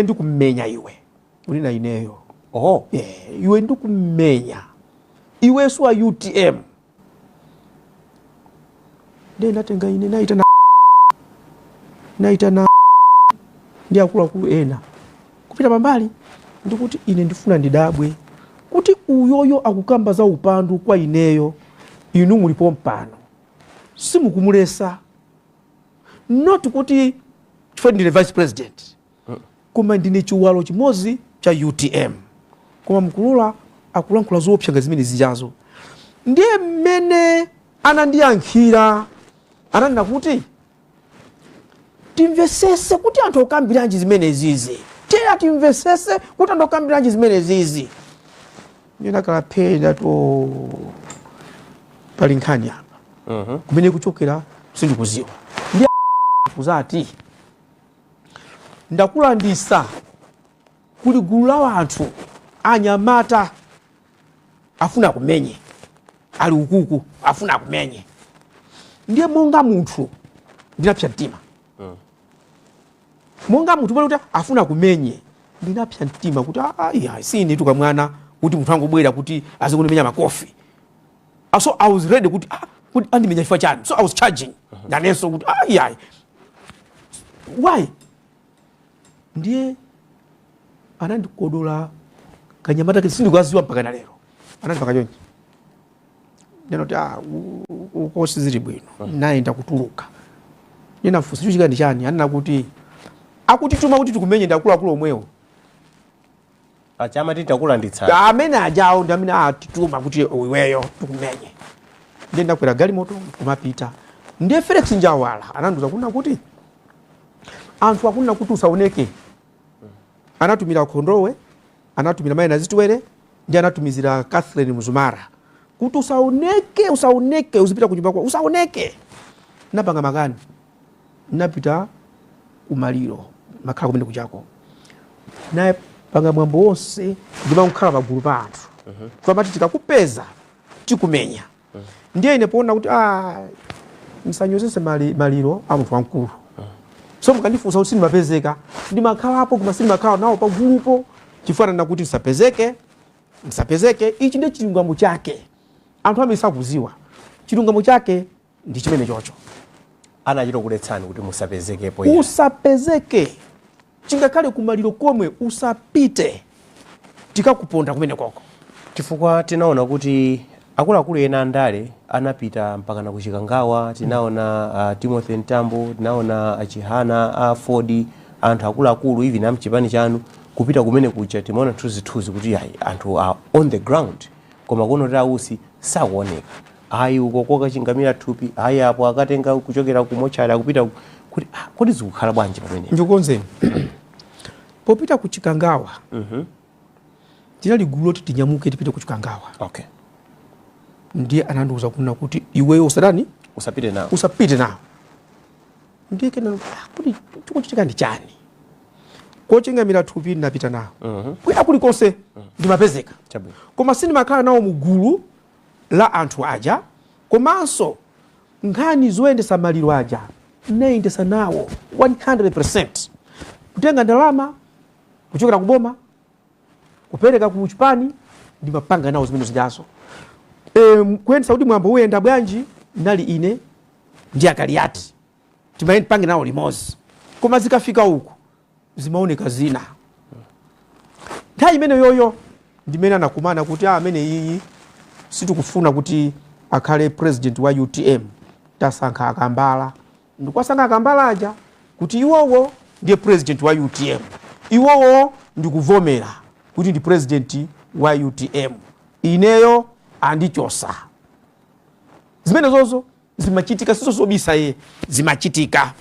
Ndikumenya iwe, unena ineyo. Oho. Yeah, iwe ndikumenya iwe wa UTM. Ndiye ndatenga ine naitana ndi akuluakulu ena kupita pambali, ndikuti ine ndifuna ndidabwe kuti uyoyo akukamba za upandu kwa ineyo, inu mulipo mpano simukumulesa, not kuti chifukwa ndine vice president, koma ndine chiwalo chimodzi cha UTM, koma mkulula akulankhula zoopsa nga zimene zijazo. Ndiye mmene anandiyankhira, ananena kuti timvesese kuti anthu okambiranji zimene zizi, teya timvesese kuti anthu okambiranji zimene zizi. Ndinakhala phee to pali nkhani apa. Kumene kuchokera sindikuziwa. Ndi kuzati ndakulandisa kuli gulu la anthu anyamata afuna kumenye, ali ukuku afuna kumenye. Ndiye monga munthu ndinapsa mtima. Monga munthu pale kuti afuna kumenye, ndinapsa mtima kuti, "Ah, iya, sine tukamwana kuti munthu angobwera kuti azikundimenya makofi." Ah, so I was ready kuti, ah, kuti andimenya chifukwa chani? So I was charging nanenso kuti, ah, iya, why? Ndiye anandikodola kanyamata ke sindikukaziwa mpaka na lero, anandipaka chonchi. Ndinoti, ah, uko sizili bwino. Nayenda kutuluka, ndinafunsa chochitika ndi chani. Anena kuti akutituma kuti tikumenye ndi akuluakulu omwewo. Achama titakulanditsani. Amene ajawo ndi amene atituma kuti iweyo tikumenye. Ndiye ndakwera galimoto kumapita. Ndiye Felix Njawala anandiuza kuna kuti anthu akunena kuti usaoneke. Anatumira Khondowe, anatumira mayi Nazitwere, ndi anatumizira Catherine Mzumara kuti usaoneke, usaoneke, uzipita kunyumba kwa, usaoneke. Napanga makani, napita kumaliro, makhala kumene kuchako, napanga mwambo wonse, ndimakukhala pagulu pa anthu. Kwamati tikakupeza tikumenya. Ndiye ine poona kuti, ah, msanyozese maliro a munthu wamkulu. So mukandifunsa kuti sindimapezeka, ndimakhalapo, koma sindimakhala nawo pagulupo chifukwa na kuti msapezeke, msapezeke. Ichi ndiye chilungamo chake. Anthu amene sakuziwa chilungamo chake ndi chimene chocho. Anachita kuletsani kuti musapezekepo ya. Usapezeke, chingakhale kumaliro komwe usapite, tikakuponda kumene koko. Chifukwa tinaona kuti akuluakulu ena andale anapita mpakana ku Chikangawa. Tinaona Timothy Mtambo, tinaona achihana a Ford, anthu akuluakulu even amchipani chanu kupita kumene kuja. Timaona mthunzithunzi kuti ayi, anthu are on the ground, koma kuno kuti ausi sakuoneka, ayi, uko kokachingamira thupi, ayi, apo akatenga kuchokera ku mochari akupita kuti, ah, kodi zikukhala bwanji pamene? Ndikukonzeni, popita ku Chikangawa tinali gulu loti tinyamuke tipite ku Chikangawa. Ndiye anandiuza kunena kuti iweyo usadani? Usapite nawo. Usapite nawo. Ndiye kena, ah, kuti chikuchitika ndi chani? Kochingamira thupi ndinapita nawo. Kwina kulikonse ndimapezeka. Koma sindimakhala nawo mu gulu la anthu aja. Komanso nkhani zoyendesa maliro aja ndinayendesa nawo 100, kutenga ndalama kuchokera kuboma kupereka ku chipani, ndimapanga nawo zimene zijazo. Kuyendesa kuti mwambo uyenda bwanji, ndinali ine ndi Akaliati, timapange nawo limodzi. Koma zikafika uku zimaoneka zina. Nthawi imene yoyo ndimene anakumana kuti, ah, amene iyi sitikufuna kuti akhale president wa UTM, tasankha Akambala. Ndikwasankha Akambala aja kuti iwowo ndiye president wa UTM, iwowo ndikuvomera kuti ndi president wa UTM, ineyo andichosa. Zimene zozo zimachitika, sizo zobisa ye, zimachitika.